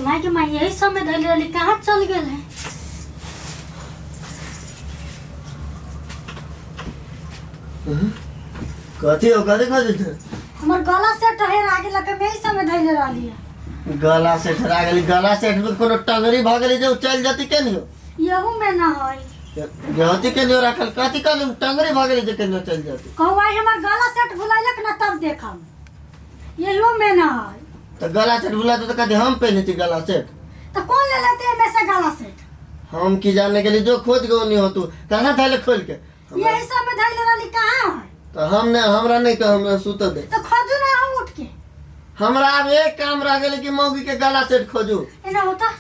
माय के माय यही सब में धैले रहली कहाँ चल गेल है। कथी हो, कथी खोजै छै? हमर गला से टहेर आगे लगे में यही सब में धैले रहली है। गला से ठहरा गेली, गला से में कोनो टंगरी भऽ गेली जे उ चलि जती केनियो। यहू में ना है। गेहती केनियो राखल, कथी कहली टंगरी भऽ गेली जे केनियो चलि जती। कहू आई हमर गला सेट भुलाइलक ना तब देखम। यही में ना है। तऽ गला सेट भुला तऽ कथी हम पहिने छी गला सेट? तो कौन ले लेते है में से गला सेट? हम की जाने गेली, जो खोज के ओनी हो तू कहाँ धैले खोल के। यही सब में धैले रहली कहाँ है? तऽ हम ने हमरा नहीं कह, हमरा सुत दे। तो खोजू ना हम उठ के। हमरा आब एक काम रह गेलै कि मौगी के गला सेट खोजू। एना होता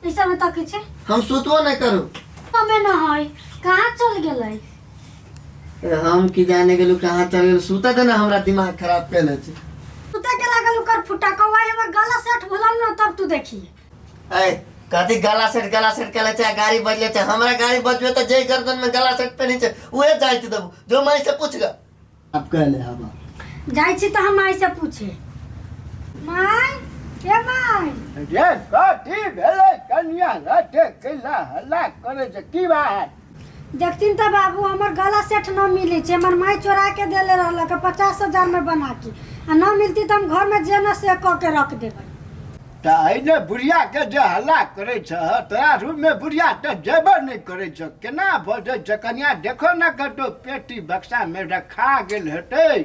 ई सब में तकी छै। हम सुतबो नहीं करू। हमें ना है, कहाँ चल गेलै? ए, हम की जाने गेलू कहाँ चल गेल, सुत दे ना, हमरा दिमाग खराब केने छै। सुते के लागल ओकर फुटा कौआ हमर गला सेट भुलल ना तब तू देखी। ए कथी गला सेट गला सेट केले छै, गाड़ी बजले छै, हमरा गाड़ी बजबे तऽ जे गर्दन में गला सेट पेनी छै उहे जाइत देबू, जो माई से पूछ ग। अब कहले हवा जाइ छी तऽ हम माई से पूछे। माई ए माई। रे कथी भेलै कनिया रटे कैला हल्ला करै छै, की बात? देखथिन तऽ बाबू हमर गला सेठ न मिलै छै, हमर माई चोरा के देले रहलक 50,000 में बना के, आ न मिलती तऽ हम घर में जे न से कऽ के रख देबै। तऽ एहिने बुढ़िया के जे हल्ला करै छह, तोरा रूम में बुढ़िया तऽ जेबे नहि करै छह, केना बजै छै कनिया? देखो ने कतौ पेटी बक्सा में रखा गेल हेतै।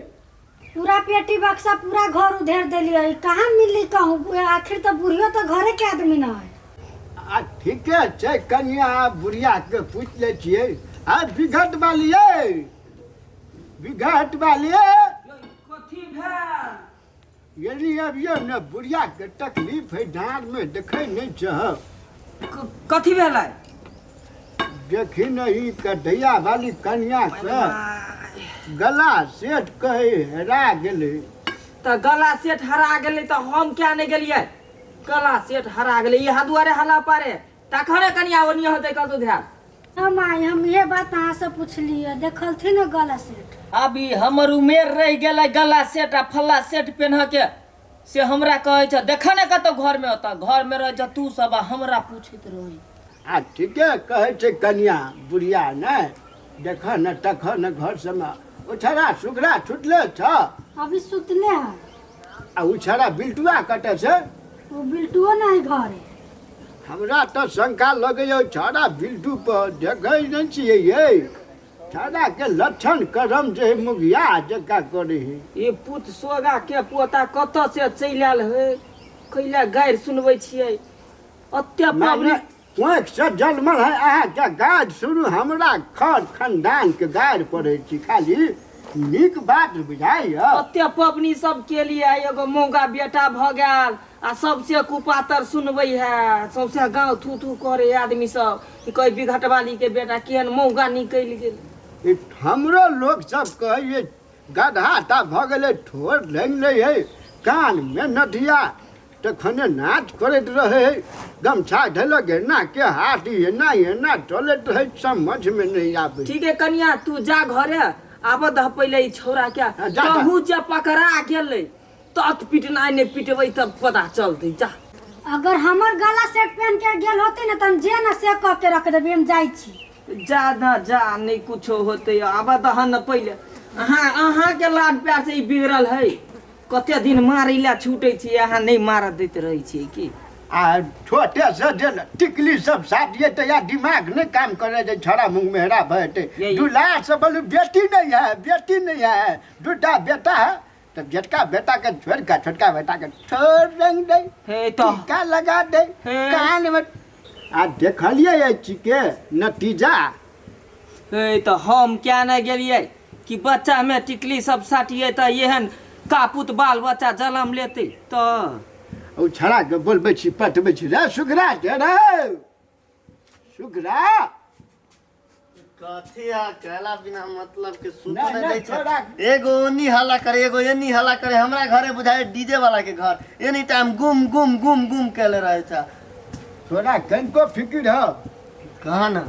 पूरा पेटी बक्सा पूरा घर उधेर देलियै, कहाँ मिलली कहूँ? आखिर तऽ बुढ़ियो तऽ घरे के आदमी न है। आ ठीके छै कनिया, बुढ़िया के पूछि लै छियै। आ बिघट वालियै, बिघट वालियै। कथी भेल? यदि अबियौ ने, बुढ़िया के तकलीफ है डाँड़ में, देखै नहि छह? कथी भेलै? देखी ने ई कढ़ैया वाली कनिया के गला सेठ कहे हेरा गेलै। तऽ गला सेठ हरा गेलै तऽ हम क्या नहि गेलियै? गला सेठ हरा गेलै इएह दुआरे हल्ला पारे, तखने कनिया ओनिये होतै कतौ ध्यान। हम आई हम इहे बात अहाँ से पुछलियै, देखलथिन ने गला सेट? अभी हमर उमेर रहि गेलै गला सेट आ फल्ला सेट पेन्ह के, से हमरा कहै छ देख ने कतौ घर में होता, घर में रहै छ तू सब आ हमरा पूछैत रहै। आ ठीके कहै छै कनिया बुढ़िया, ने देख ने तख ने घर सबमे ओ छड़ा सुगरा छुटले छ? अभी सुतले है। आ ओ छड़ा बिल्टुआ कतऽ छै? ओ बिल्टुओ नहीं घरे। हमरा तऽ शंका लगैए ओहि छौड़ा बिल्टू पर, देखै नहि छियै यै छौड़ाके लक्षण करम जे हइ मुगिया जकाँ करै हइ। ई पुत सोगा के पोता कतऽ से चलि आयल है, कैला गारि सुनबै छियै अत्ते माने पब्लिक। कोखिसँ जनमल है अहाँके गारि सुनू, हमरा खर खानदानके गारि पढ़ै छी, खाली नीक बात बुझाइए? कते पबनी सब केलियै, एगो मौगा बेटा भऽ गेल आ सबसे कुपातर सुनबै है, सौंसे गाँव थू थू करे आदमी सब कि कहै बिघटवाली के बेटा केहन मौगा निकलि गेल। ई हमरो लोक सब कहैए गधा टा भऽ गेलै, ठोर लागि लै है, कानमे नथिया, तखने नाच करैत रहै है, गमछा धयलक एना के हाथ एना एना चलैत रहै, समझमे नहि आबै। ठीक है कनिया, तू जा घरे, आबऽ दह पहिले ई छौड़ा के। हाँ, जा, जा। कहूँ जे पकड़ा गेलै तत पिटनाइ नहि पिटबै तब पता चलतै, जा। अगर हमर गला सेट पहन के गेल होते ने तऽ हम जे न से कऽ के रख देबै, हम जाइ छी। जा ना जा, नहि कुछो होतै, आबऽ दहन ने पहिले। अहाँ अहाँके लाड प्यार से ई बिगड़ल है, कते दिन मारै लए छूटै छियै, अहाँ नहि मारऽ दैत रहै छियै की? आ छोटे से जे टिकली सब साटिए तऽ या दिमाग नहि काम करे जे छड़ा मुँह मेहरा भऽ जेतै। दुलार से बोलू बेटी नहीं है, बेटी नहीं है, दूटा बेटा है तऽ जेटका बेटा के छोड़ के छोटका बेटा के छोड़ रंग दे, हे तऽ टीका लगा दे हे। कान में। आ देखलियै एहि चीज के नतीजा। हे तऽ हम क्या नहि गेलियै कि बच्चा में टिकली सब साटिए तऽ एहन कापुत बाल बच्चा जन्म लेतै तऽ। ओ छड़ा के बोलबै छी पटबै छी, रे सुगरा के रे सुगरा। कथी आ कहला बिना मतलब के सुत नहीं, नहीं नहीं, दै छै। छोड़ा। एगो ओनी हल्ला करे, एगो एनी हल्ला करे, हमरा घरे बुझाय डीजे वाला के घर, एनी टाइम गुम गुम गुम गुम केले रहे छै। तोरा कनिको फिकिर ह? कहा ना।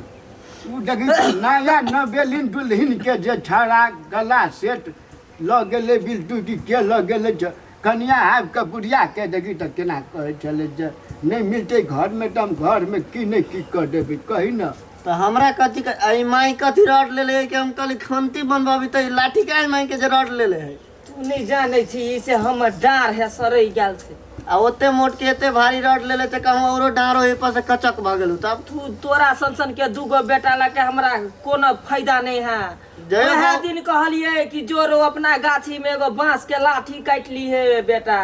उ देखी नया नवेलिन दुल्हिन के जे छड़ा गला सेट लऽ गेलै बिल्टू की के लऽ गेलै कनिया आबि कऽ बुढ़ियाके देखी तऽ केना कहै छलै जे नहि मिलतै घरमे तऽ हम घरमे की नहि की कऽ देबै कही ने। तऽ हमरा कथी एहि माई कथी रड लेले है कि हम कहली खंती बनबाबी तऽ ई लाठी के माई के जे रड लेले है। तू नहि जानै छी ई से हमर डाँर है सड़ै गेल छै। आ ओते मोट के एते भारी रड लेले तऽ कहूँ औरो डाँर ओहि पर से कचक भऽ गेल तब। तू तोरा सन सन के दूगो बेटा लऽ के हमरा कोनो फायदा नहि है। जय वएह हो। दिन कहलियै कि जोरो अपना गाछी में एगो बांस के लाठी काटि लीहे बेटा,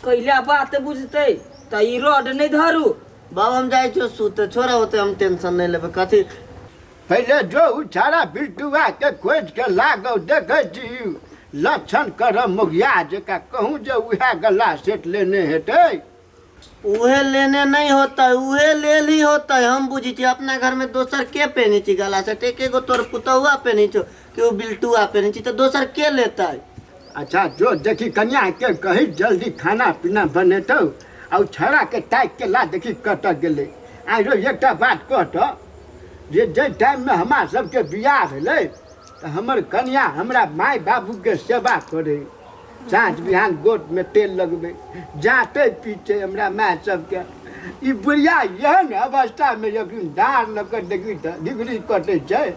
कैला बात बुझतै तऽ ई रड नहि धरू। बाबा हम जाइ छियौ सुते, छोड़ा होते हम टेंशन नहीं लेबै कथी। पहिले जो उ छाड़ा बिल्टुआ के खोज के लागौ देखै छी लक्षण कर मुगिया जका कहूँ जे उएह गला सेट लेने हेतै। उहे लेने नहीं होता है, उहे ले ली होता है। हम बुझी छी अपना घर में दोसर के पहनी छी गला सेट, एक एगो तोर पुतहुआ पहनी छो कि उ बिल्टुआ पहनी छी, तो दोसर के लेता है। अच्छा जो देखी कन्या के कही जल्दी खाना पीना बनेतौ आ उ छड़ा के ताकि के ला देखी कतऽ गेलै। आरो एकटा बात कहतऽ जे जाहि टाइममे हमरा सबके बियाह भेलै तऽ हमर कन्या हमरा माय बाबूके सेवा करै, साँझ बिहान गोटमे तेल लगबै, जाँतै पीटै हमरा माय सबके। ई बुढ़िया एहन अवस्थामे जखन डाँर लऽ कऽ देखी तऽ डिग्री कटै छै।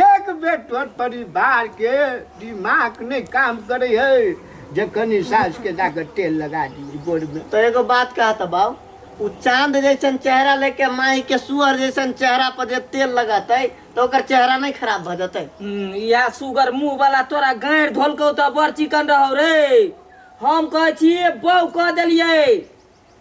एक बेर तोहर परिवारके दिमाग नहि काम करै है जे कनि सासके जाकऽ तेल लगा दी गोड़मे। तो एगो बात कहा था बाबू, उ चांद जैसन चेहरा लेके माई के सुअर जैसन चेहरा पर जे तेल लगाते तो ओकर चेहरा नहीं खराब भ जते। इएह सुगर मुँह वाला तोरा गाँड़ि धोलकौ तऽ बड़ चिकन रहौ रे। हम कहै छियै बौ कह देलियै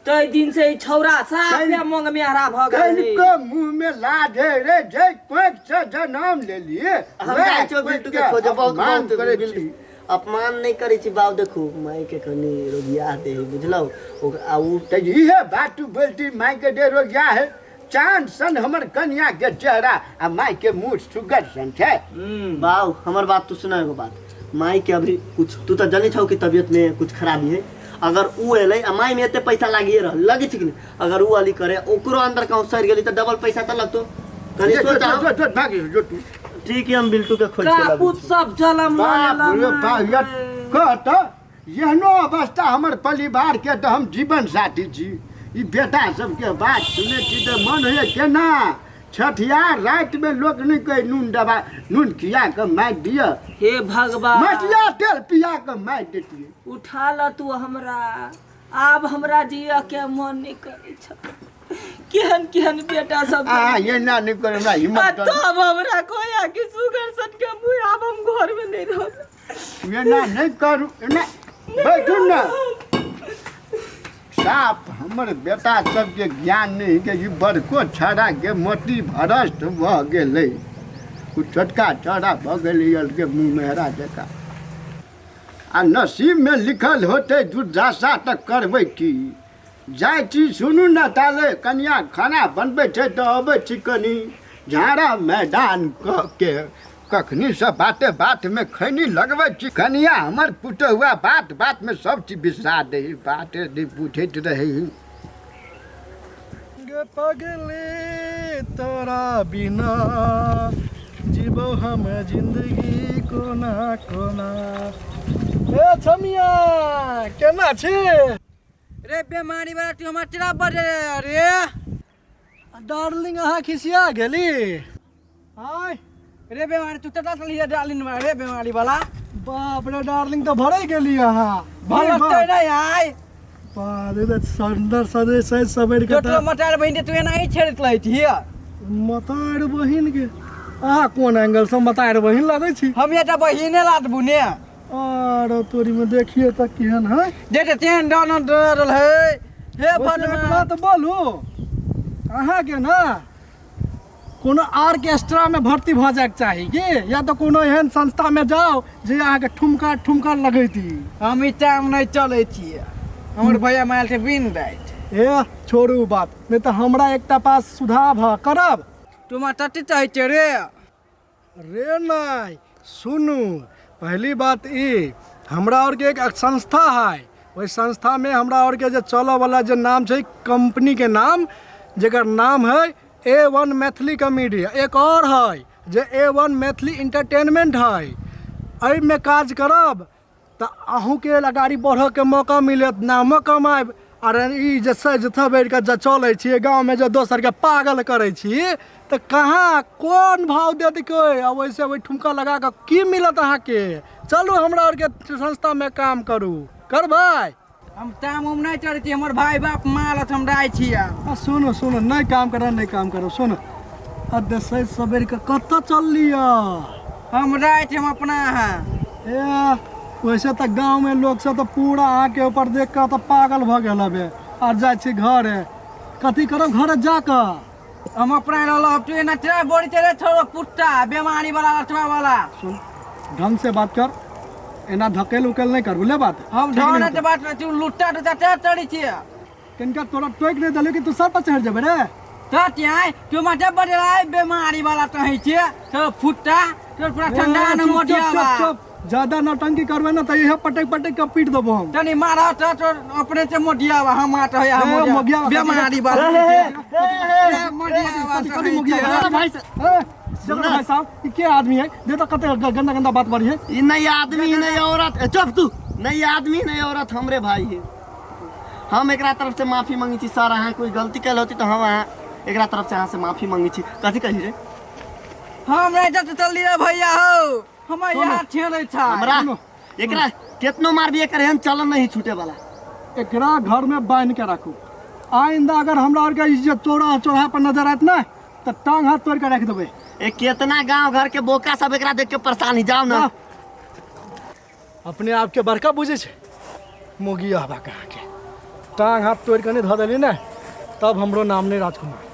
तै दिन से ई छौड़ा साफे मोंग मेहरा भऽ गेल। कनिको मुँह में लाज है रे, जै कोख से जनम लेलिए हम वएह जाइ छियौ कोख बिल्टू के के खोजे, बहुत अपमान बहुत करै बिल्टू। छी। अपमान नहीं करै छी बाबू, देखू माई के कनी रोगिया दे बुझलौ आ उ तऽ इहे बात तू बोलती माई के दे रोगिया है। चांद सन हमर कन्या के चेहरा आ माई के मुँह सुगर सन छै। बाबू हमर बात तू सुना एगो बात, माई के अभी कुछ तू तो जानी छौ कि तबियत में कुछ खराबी है, अगर उ एलै आ माई में एते पैसा लागिए रहल लगे छै कि नहीं, अगर उ अली करे ओकरो अंदर कहूँ सड़ गेली तऽ डबल पैसा तऽ लगतो। कनी जो, सोच जो, हम। जो, जो, भाग जो तू। ठीक है हम बिल्टू के खोज के लाबै कापूत छी। सब जलम लऽ बाप रे लेलक। बाप, ये कह तऽ एहनो अवस्था हमर परिवार के तऽ हम जीवन साथी छी। ई बेटा सबके बात सुनै छी तऽ मन होइए केना छठियार रातिमे लोक नहि कहै नून दबा नून खिया कऽ मारि दिअ, हे भगवान मटिया तेल पिया कऽ मारि देतियै। उठा ल तू हमरा, आब हमरा जियऽ के मन नहि करै छ। केहन केहन बेटा सब आ एना नहि कर हमरा आ हिम्मत तब हमरा कोया कि सुगर सन के मुँह आब हम घर में नहीं रहब। एना नहि करू, एना बैठू ने। साफ हमर बेटा सबके ज्ञान नहि के ई बड़को छड़ा के मोती भ्रष्ट भऽ गेलै, ओ छोटका छड़ा भऽ गेलै अलगे मुँह मेहरा जकाँ। आ नसीबमे लिखल होतै दुर्दशा तऽ करबै की। जाइ छी सुनू ने ताले कनिया खाना बनबै छै तऽ अबै छी कनी झाड़ा मैदान कऽ के कखनीसँ बाते बातमे खैनी लगबै छी। कनिया हमर पुतहुआ बात बातमे सब चीज बिसरा दै, बाते नहि बुझैत रहै। गे पगले तोरा बिना जीबो हम जिंदगी कोना कोना। ए छमिया केना छी रे बेमारी वाला, तू हमर तेरा बड़े रे डार्लिंग, अहाँ खिसिया गेली? आय रे बेमारी, तू तटा चलिए डार्लिंग वाला रे बेमारी वाला। बाप रे डार्लिंग तो भरे गेली अहाँ। भरते नहीं आय बाप रे सुंदर सदे सज सवेर के टोटलो मटार बहिन के तू एना ही छेड़त रहै छी। मतार बहिन के अहाँ कोन एंगल से मतार बहिन लगै छी? हम एकटा बहिने लात बुने आरो तोरी में देखिए त केहन है जे ते तेहन डर डरल है। हे वैसे एक भगवान बात बोलू अहाँ के ना कोनो ऑर्केस्ट्रा में भर्ती भऽ जायके चाही कि या तो कोनो एहन संस्था में जाओ जे अहाँ के ठुमका ठुमका लगैती। हम ई टाइम नहीं चलै छियै, हमर भैया मायल छै बिन राति। ए छोड़ू बात, नहीं तऽ हमरा एकटा पास सुधाव है करब। तू टटी चाहै छै रे? रे नहीं सुनू, पहली बात ई हमरा और के एक संस्था है, ओहि संस्था में हमरा और के जे चलऽ वाला जे नाम छै कंपनी के नाम, जेकर नाम है A1 Maithili comedy, एक और है जे A1 Maithili entertainment है। एहिमे काज करब तऽ अहूँके अगाड़ी बढ़ऽके मौका मिलत, नामो कमायब। आर ई जे सजि थबरि कऽ जे चलै छियै गाँवमे, जे दोसरके पागल करै छी, तऽ कहाँ कोन भाव देत कोइ? आ ओहिसँ ओहि ठुमका लगा कऽ की मिलत अहाँके? चलू हमरा आरके संस्थामे काम करू, करबै? हम ताम उम नहि चढ़ै छी, हमर भाय बाप मारत, हम जाइ छी आब। आ सुनू सुनू, नहि काम करब, नहि काम करब। सुनू, आ सजि सबेर कऽ कतऽ चललियै? हम जाइ छी, हम अपना अहाँ ए वैसे तऽ गाँवमे लोक सब तऽ पूरा अहाँके ऊपर देख कऽ तऽ पागल भऽ गेल हबे। आर जाइ छी घरे, कथी करब घरे जा कऽ? हम अपना रहल, तू एना तेरा बोरी तेरे छोड़ो पुट्टा बेमारी वाला लठवा वाला। सुन, ढंग से बात कर, एना धकेल उकेल नहि कर, बुझले बात? हम ठीक ढंग नहि से बात, तू लुट्टा टुट्टा तेरा चढ़ी छियै। किनका तोरा टोकि नहि देलियौ कि तू सर पर चढ़ि जेबै रे? तो त्याय तू मटे बदलाय बेमारी वाला तही छियै तो फुट्टा तोर पूरा ठंडा ए, न चुप, चुप, मोटिया चुप, बा। चुप, ज्यादा नौटंकी करबै ने तऽ इहे पटक पटक के पीट देबो हम। तनी मारा तो तोर अपने से मोटिया बा, हम आट है। ए, मोगिया बा, बेमारी वाला ए, मोटिया बा कथी तही मोगिया छियै। बा? भाई ए, देखो ना भाई साहब, ई के आदमी है? दे तो कते गंदा गंदा बात बढ़ी है। ई नहीं आदमी नहीं औरत। ए, चुप तू। नहीं आदमी नहीं औरत, हमरे भाई है। हम एकरा तरफ से माफी मांगी छी सर, अहाँ कोई गलती कल होती तो हम अहाँ एकरा तरफ से अहाँ से माफी मांगी छी। कथी कही रे? हम नहीं जत चलली रे भैया हो, हमर यहाँ छेलै छै। हमरा सुनो। एकरा केतनो मारबी एकर एहन चलन नहीं छूटे वाला। एकरा घर में बांध के राखू, आइंदा अगर हमरा आरके ई जे चौरा चौराहा पर नजर आयत ने तऽ टांग हाथ तोड़ के राखि देबै। ए केतना गांव घर के बोका सब एकरा देख के परेशान ही जाओ ना। वाह। अपने आपके बड़का बुझै छै मोगी हवा कहाँके। टांग हाथ तोड़ के नहि धऽ देली ने तब हमरो नाम नहि राजकुमार।